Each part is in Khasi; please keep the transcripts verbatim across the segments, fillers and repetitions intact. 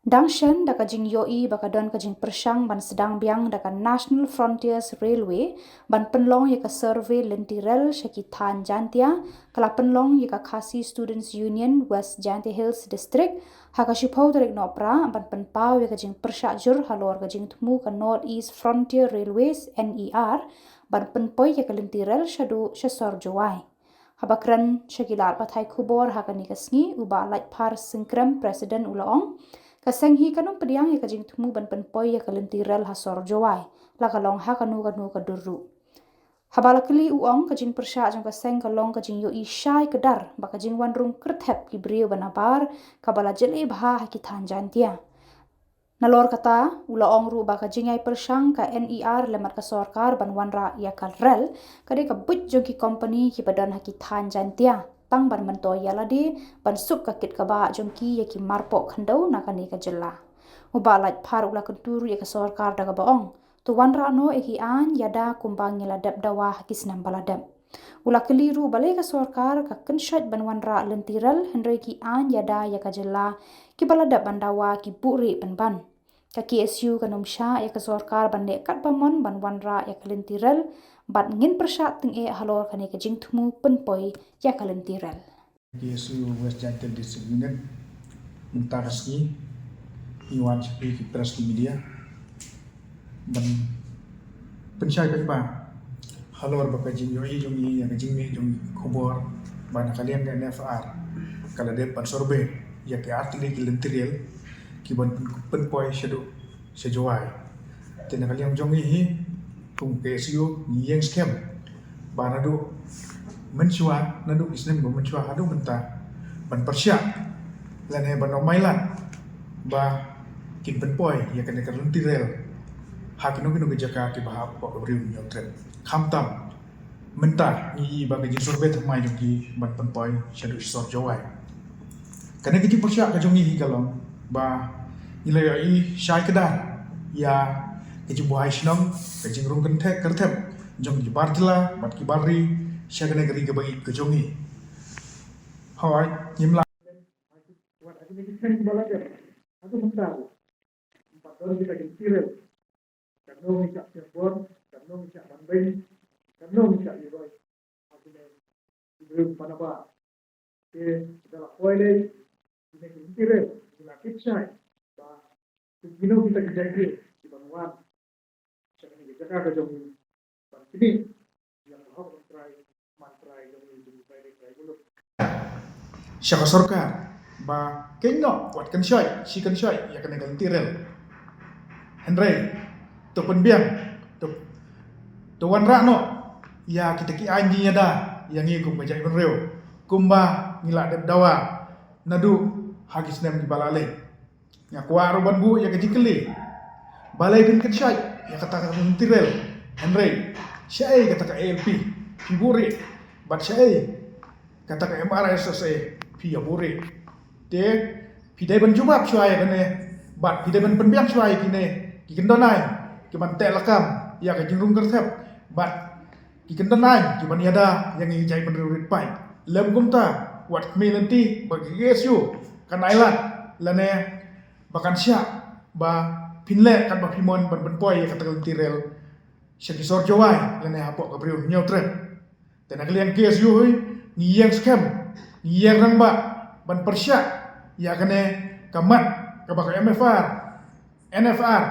Dang shen da ka jingïohi ba ka don ka jingpyrshang ban sdang biang da ka National Frontiers Railway ban pynlong ïa ka survey lynti rel sha ki thaiñ Jaintia, ka la pynlong ïa ka Khasi Students Union West Jaintia Hills District ha ka shiphew tarik Nohprah ban pynpaw ïa ka jingpyrshah jur halor ka jingthmu ka North East Frontier Railways, N E R, ban pynpoi ïa ka lynti rel shaduh sha sor Jowai. Haba kren sha ki lad pathai khubor ha kane ka sngi, u Bah Laitphar Syngkrem, President, u la ong, ka seng hi kan ym pdiang ïa ka jingthmu ban pynpoi ïa ka lynti rel ha sor Jowai, la ka long ha kano kano ka dur ruh. Haba la kylli, u ong ka jingpyrshah jong ka seng ka long ka jingïohi shai kdar ba ka jingwan rung kyrthep ki briew ba nabar kaba la jylliew bha ha ki thaiñ Jaintia. Nalor kata, u la ong ruh ba ka jingïai pyrshang ka N E R lem bad ka sorkar ban wanrah ïa ka rel ka dei ka buit jong ki kompani kiba don ha ki thaiñ Jaintia, tang ban myntoi ïa lade, ban suk ka kit ka bah jong ki ïa ki marpoh khyndew na kane ka jylla. U Bah Laitphar u la kyntu ruh ïa ka sorkar da kaba ong, to wanrah noh ïa ki aiñ ïada kumba ngi la dep dawa ha ki snem ba la dep. U la kylli ruh balei ka sorkar ka kynshoit ban wanrah lynti rel, hynrei ki aiñ ïada ïa ka jylla kiba la dep ban dawa ki buhrieh pynban. Ka K S U kan ym shah ïa ka sorkar ban leh katba mon ban wanrah ïa ka lynti rel, bad ngin pyrshah tyngeh halor kane ka jingthmu pynpoi ïa ka lynti rel. K S U West Jaintia District Unit, mynta ka sngi ngi wan sha phi ki press, ki media, ban pynshai paidbah halor ba ka jingïohi jong ngi ïa ka jingmih jong ngi ka khubor ba na ka liang ka N F R ka la dep ban survey ïa ki artylli ki lynti rel kiban pynpoi shaduh sha Jowai. Te na ka liang jong ngi hi, kum K S U, ngi ïeng skhem ba naduh mynshuwa, naduh ki snem ba mynshuwa haduh mynta, ban pyrshah lane ban ym ailad ba kin pynpoi ïa kane ka lynti rel ha kino kino ki jaka kiba hapoh ka Bri u Hynñiewtrep. Khamtam mynta ngi ïohi ba ka jingsurvey thymmai jong ki ban pynpoi shaduh sha sor Jowai. Kane ka jingpyrshah ka jong ngi hi ka long ba ngi la ïohi shai kdar ïa ka jingbuhai shnong, ka jingrung kyrthep jong ki bar jylla bad ki bar ri sha kane ka ri kaba ïeit ka jong ngi. Hooid, ngim lah. Katno ngi shah shim bor, katno ngi shah ban beiñ, katno ngi shah ïaroi ha kine ki briew ba nabar. Te da la poi lei kine ki lynti rel, ngi la tip shai ba kum kino kita ki jait briew kiban wan sha kane ka jaka ka jong ngi ban kynnoh ïa ka hok ban trai, man trai jong ngi, jong ngi trai dei trai muluk. Sha ka sorkar ba kynnoh wat kynshoit, shi kynshoit ïa kane ka lynti rel. Hynrei to pynbiang, to, to wanrah noh ïa kita ki aiñ jingïada ïa ngi kum ka jaitbynriew, kumba ngi la dep dawa naduh ha ki snem kiba la leit. Nga kwah ruh ban buh ïa ka jingkylli, balei phin kynshoit ïa kata ka lynti rel, hynrei shaei kata ka A L P phi buhrieh, bad shaei kata ka M R S S A phi ïa buhrieh? Te phi dei ban jubab shuwa ïa kane, bad phi dei ban pynbiang shuwa ïa kine ki kyndon aiñ kiban teh lakam ïa ka jingrung kyrthep bad ki kyndon aiñ kiban ïada ïa ngi jaitbynriew rit paid. Lym kumta, wat khmih lynti ba ka K S U kan ailad lane ba kan shah ba phin leh katba phi mon ban pynpoi ïa kata ka lynti rel sha ki sor Jowai lane hapoh ka Bri u Hynñiewtrep. Te na ka liang K S U hi, ngi ïeng skhem, ngi ïeng rangbah ban pyrshah ïa kane ka mat kaba ka M F R, N F R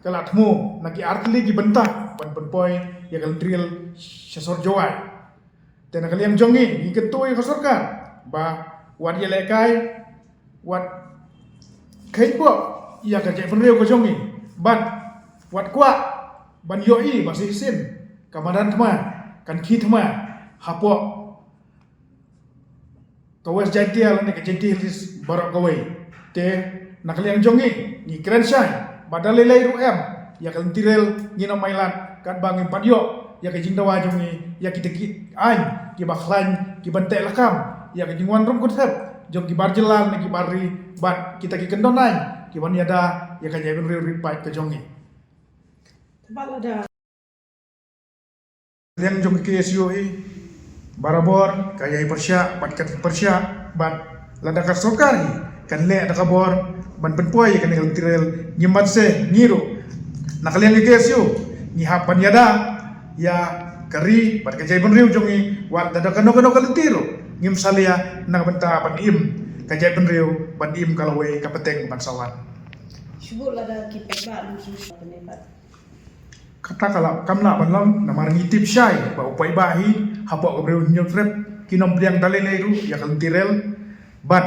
ka la thmu na ki artylli ki bynta ban pynpoi ïa ka lynti rel sha sor Jowai. Te na ka liang jong ngi, ngi kyntu ïa ka sorkar ba wat ïalehkai, wat kheiñpoh ïa ka jaitbynriew ka jong ngi, bad wat kwah ban ïohi ba shisien ka madan thma kan khie thma hapoh ka West Jaintia lane ka Jaintia Hills baroh kawei. Te na ka liang jong ngi, ngi kren shai ba da lei lei ruh em ïa ka lynti rel ngin ym ailad katba ngim pat ïoh ïa ka jingdawa jong ngi ïa kita ki aiñ kiba khlaiñ kiban teh lakam ïa ka jingwan rung kyrthep jong ki bar jylla lane ki bar ri bad kita ki kyndon aiñ kiban ïada ïa ka jaitbynriew rit paid ka jong ngi. Liang jong ka K S U hi barabor ka ïai pyrshah bad ka pyrshah bad lada ka sorkar hi kan leh da ka bor ban pynpoi ïa kane ka lynti rel. Ngim ban seh ngi ruh na ka liang ka KSU ngi hap ban ïada ïa ka ri bad ka jaitbynriew jong ngi, wat da kano kano ka lynti ruh ngim salia na ka bynta ban im ka jaitbynriew, ban im ka lawei ka pateng ban sa wan. Shu buh lada ki paidbah lum sum sum ne pat. Kata ka lah, kam lah ban long, namar ngi tip shai ba u paidbah hi hapoh ka briew Hynñiewtrep ki nongpdiang da lei lei ruh ïa ka lynti rel. Bad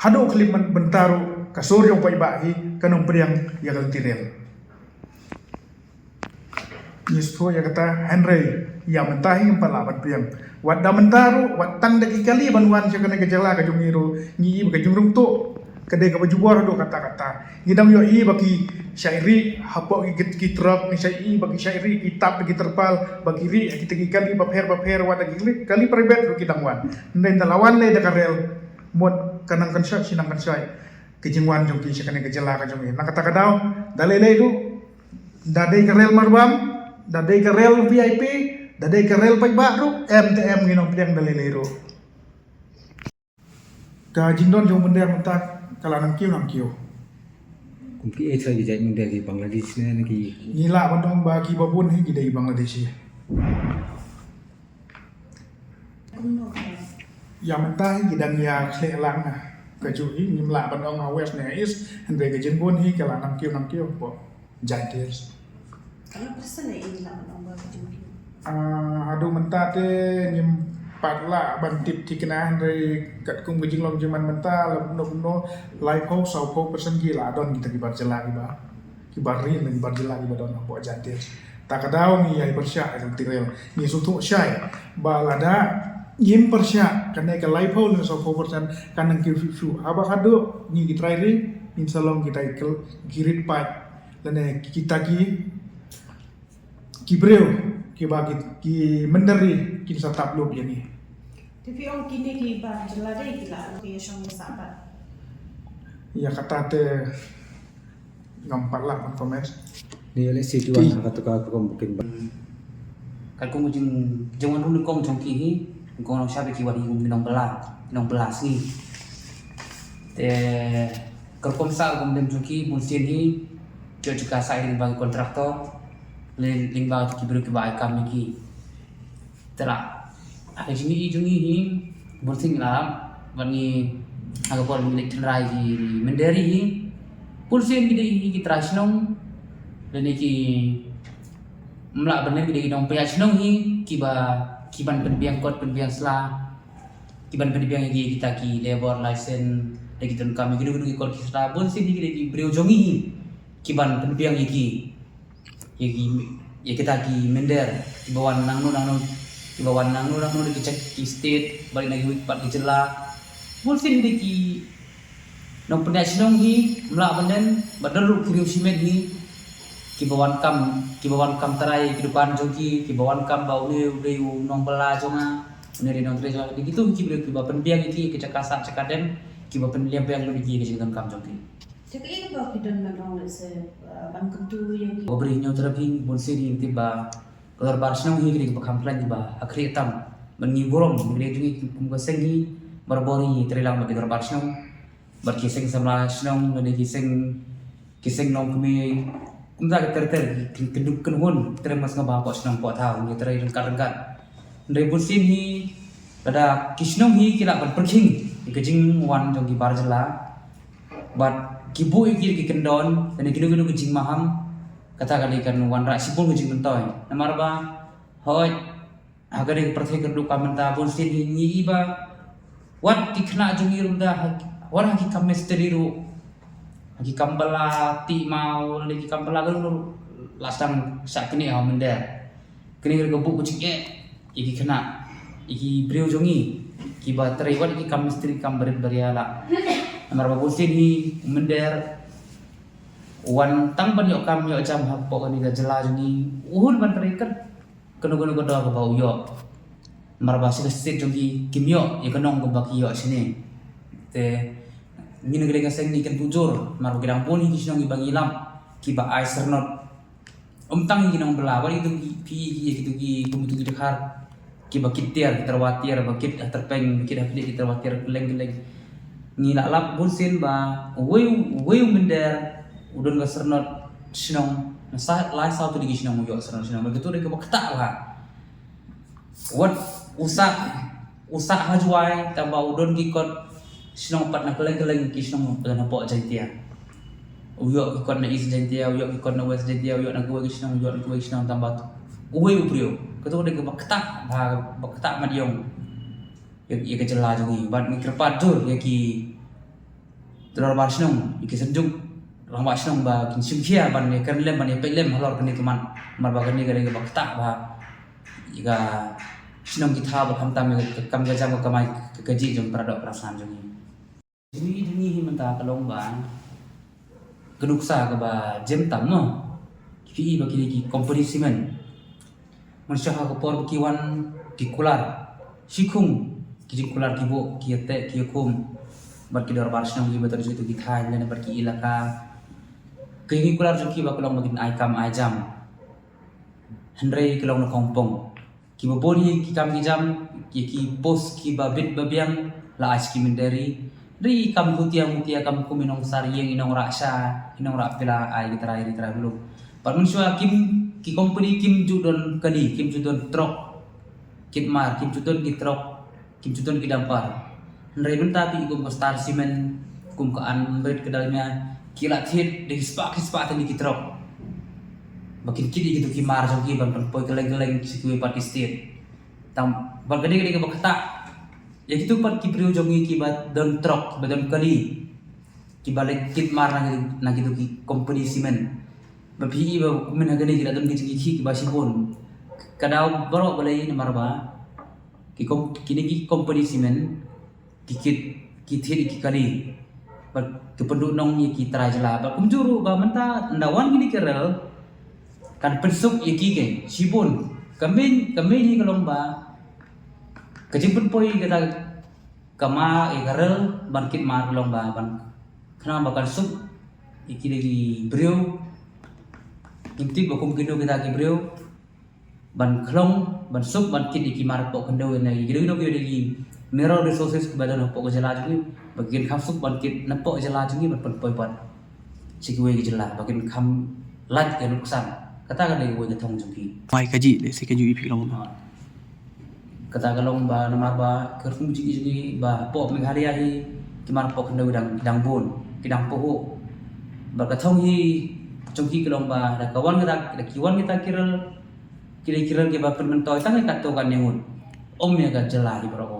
haduh khyllipmat mynta ruh ka sur jong u paidbah hi ka nongpdiang ïa ka lynti rel. Ngi sngewthuh ïa kata, hynrei ïa mynta hi ngim pat lah ban pdiang. Wat da mynta ruh, wat tang da ki kali ban wan sha kane ka jylla ka jong ngi ruh, ngi i ba ka jingrung tuh ka dei kaba jubor haduh katta katta. Ngi dang ïohi ba ki shah rieh hapoh ki, ki, ki trok, ngi shah i ba ki shah rieh ki tap da ki terpal, ba ki rieh ha kita ki kali bapher bapher, wat da ki kali, kali private ruh ki dang wan. Hynrei ynda la wan lei da ka rel, mut ka nang kan shah shi nang kan shah ka jingwan jong ki sha kane ka jylla ka jong ngi. Na kata ka daw, da lei lei ruh, da dei ka rel marbam, da dei ka rel VIP, da dei ka rel paidbah ruh, em te em ngi nongpdiang da lei lei ruh. Ka jingdon jong u mynder mynta ka la nang kiew nang kiew. Kum ki eh ki jait mynder ki Bangladesh ne, ne ki. Ngi lah ban ong ba kiba bun hi ki dei Bangladeshi. Ïa mynta hi ki dang ïa khleh lang na kajuh hi, ngim lah ban ong ha West ne East, hynrei ka jingbun hi ka la nang kiew nang kiew hapoh Jaintia Hills. Ka la persen ne i lah ban ong ba ka jingkiew. Ah, haduh mynta te ngim pat lah ban tip thikna, hynrei katkum ka jinglong jingman mynta la kumno kumno laiphew sawphew persen ki la don kita ki bar jylla kiba, kiba ri, kiba jylla kiba don hapoh Jaintia Hills. Ta ka daw ngi ïai pyrshah ïa ka lynti rel. Ngi sngewthuh shai ba lada ngim pyrshah, kane ka laiphew lane sawphew persen kan nang kiew shuh shuh. Haba haduh ngi ki trai ri ngin sa long kita ki kel-, ki rit paid lane kita ki, ki briew kiba ki, ki mynder ri kin sa tap lup ïa ngi. Te phi ong kine ki bar jylla dei ki la ki ïa shong ïa sah pat. Ïa kata te ngam pat lah ban comment. Ni le si ki wan ha katu ka rukom bukin ba. Katkum ka jing, jingwan ruh nyngkong jong ki hi, nyngkong nongshad ki wan hi kum ki nongbylla, ki nongbylla sngi. Te ka rukom sah rukom dem jong ki bunsien hi, ki ïoh jaka sah lyngba ki contractor, lyn-, lyngba ki briew kiba ai kam ïa ki. Te la ha ka jingïohi jong ngi hi, bunsien la, bad ngi ha ka por ngi leit tynrai ki mynder hi, bunsien ki dei hi ki trai shnong lane ki, ym lah ban leh, ki dei ki nongpynïaid shnong hi kiba, ki ban pynbiang kot pynbiang sla, ki ban pynbiang ïa ki, kita ki labour license, da ki donkam ïa ki, ki, ki kot ki sla, bunsien hi ki dei ki briew jong ngi hi ki ban pynbiang ïa ki. Ïa ki, ïa kita ki mynder kiba wan nangno nangno, kiba wan nangno nangno da ki, ki state, bad na kiwei pat ki jylla. Bunsien hi dei ki nongpynïaid shnong hi, ym lah ban len, bad don ruh ki briew shimet hi kiba wan kam, kiba wan kam trai ki dukan jong ki, kiba wan kam ba une u dei u nongbylla jong nga, une u dei u nongtrei jong nga. Dei kitu ki briew kiba pynbiang ïa ki, ki jaka sah jaka dem, kiba pynbiang lut ïa ki, ki jingdonkam jong ki. Te kaei kaba phi don ban ong lehse, uh, ban kyntu ïa ki? Ba bri Hynñiewtrep hi bunsien hi tip ba ka dorbar shnong hi ka dei kaba kham khlaiñ, ba ha khlieh tam. Ban ngi burom ngi dei jong ngi kum ka seng hi, barabor ngi trei lang bad ki dorbar shnong, bad ki seng samla shnong lane ki seng, ki seng nongkmie, kumta ka ter ter, ki kyndup kynhun, ter mas nga ba hapoh shnong hapoh thaw ngi trei ryngkat ryngkat. Hynrei bunsien hi lada ki shnong hi ki lah ban pyrkhing ïa ka jingwan jong ki bar jylla, bad ki buh ïa ki, ki kyndon, kane kino kino ki jingmaham, kata ka dei kan wanrah shibun ki jingmyntoi. Namar ba, hooid, ha kane ka pyrthei ka duk ka mynta bunsien hi ngi i ba wat ki khynnah jong ngi ruh mynta ha, wat ha ki kam mistri ruh, ha ki kam bylla, tih maw, lane ki kam bylla ruh, la sdang shah knieh ha u mynder. Kane ka dei ka buh ka jingeh ïa ki khynnah, ïa ki briew jong ngi kiba trei wat ïa ki kam mistri, kam barit baria lah. Namar ba bunsien hi u mynder u wan tang ban ïoh kam ïoh jam hapoh kane ka jylla jong ngi, u hun ban trei kat kano kano ka dor kaba u ïoh. Namar ba sha ka state jong ki kim ïoh ïa ka nong kaba ki ïoh shane. Te ngi na ka liang ka seng ngi kyntu jur namar ba ki dang bun hi ki shnong kiba ngi lap kiba ai syrnod. Ym tang ïa ki nongbylla, wat ïa kitu ki, phi, ïa kitu ki, kum kitu ki dkhar kiba kit tiar, ki tyrwa tiar, ba kit ha tyrpeng, ba kit ha khlieh, ki tyrwa tiar kylleng kylleng. Ngi la lap bun sien ba uwei uwei u mynder u don ka syrnod shnong, na sa lai saw tylli ki shnong u ïoh syrnod shnong, ba kito dei kaba ktah bha. Wat u sah u sah ha Jowai tang ba u don ki kot shnong pat na kylleng kylleng ki shnong pat na pdeng Jaintia. U ïoh ki kot na East Jaintia, u ïoh ki kot na West Jaintia, u ïoh na kawei ki shnong, u ïoh na kawei ki shnong, tang ba uwei u briew. Kato dei kaba ktah bha, ba ktah mat ïong ïa, ïa ka jylla jong ngi. Bad ngi kyrpad jur ïa ki dorbar shnong, ïa ki synjuk rangbah shnong ba kin shim khia ban ïa kren lem, ban ïa peit lem halor kane ka mat. Namar ba kane ka dei kaba ktah bha ïa ka shnong ki thaw, bad khamtam ïa ka kam ka jam ka kamai ka kajih jong para doh para san jong ngi. Jong ngi, jong ngi hi mynta ka long ba ka nuksa kaba jem tam mo. Ki phi i ba kine ki company cement, mynshuwa ha ka por ba ki wan ki kular, shi khung ki jingkular ki buh, ki ïateh ki ïakhum bad ki dorbar shnong kiba don sha kito ki thaiñ lane bad ki ilaka. Ki jingkular jong ki ba ka long ba kin ai kam ai jam, hynrei ka long na khongpong. Kiba bun hi ki kam ki jam, ki, ki post kiba bit ba biang la ai sha ki mynder ri. Ri kam khutiang mutia, kam kum i nongsar ïing, i nongrah sha, i nongrah pila, ai ki trai ri trai muluk. Bad mynshuwa kim, ki company kim ju don kali, kim ju don trok kit mar, kim ju don ki trok, kim ju don ki dumper. Hynrei mynta phi i kum ka Star Cement, kum ka Anbrit, ka Dalmia, ki la thied da ki spah ki spah tylli ki trok ba kin kit ïa kito ki mar jong ki ban pynpoi kylleng kylleng sha kiwei pat ki state. Tang bad ka dei, ka dei kaba ktah ïa kito pat ki briew jong ngi kiba don trok, kiba don kali, kiba leit kit mar na, na kito ki company cement. Ba phi i ba kumne ha kane ki la don ki jingïakhih kiba shibun. Ka daw baroh balei? Namar ba ki kom-, kine ki company cement ki kit, ki thied ïa ki kali bad ki pynduh nong ïa ki trai jylla. Bad kumjuh ruh ba mynta ynda wan kine ki rel kan pynsuk ïa ki, ki shibun. Ka main, ka main hi ka long ba ka jingpynpoi kata ka mar ïa ka rel ban kit mar ka long ba ban khnang ba kan suk ïa kine ki briew. Ngim tip ba kum kino kita ki briew ban khlong, ban suk, ban kit ïa ki mar hapoh khyndew, ïa kino kino ki mineral resources kiba don hapoh ka jylla jong ngi, ba kin kham suk ban kit napoh jylla jong ngi ban pynpoi pat sha kiwei ki jylla, ba kin kham lait ka nuksan. Kata ka dei kawei ka thong jong ki. Mai ka jih, lehse ka jih ïa phi long. Kata ka long ba namar ba ka rukom jingim jong ngi ba hapoh Meghalaya hi ki mar hapoh khyndew ki dang, ki dang bun, ki dang pahuh. Bad ka thong hi jong ki ka long ba da ka wan kita, da ki wan kita ki rel, ki dei ki rel kiba pynmyntoi tang ïa katto katne ngut, ym ïa ka jylla hi baroh.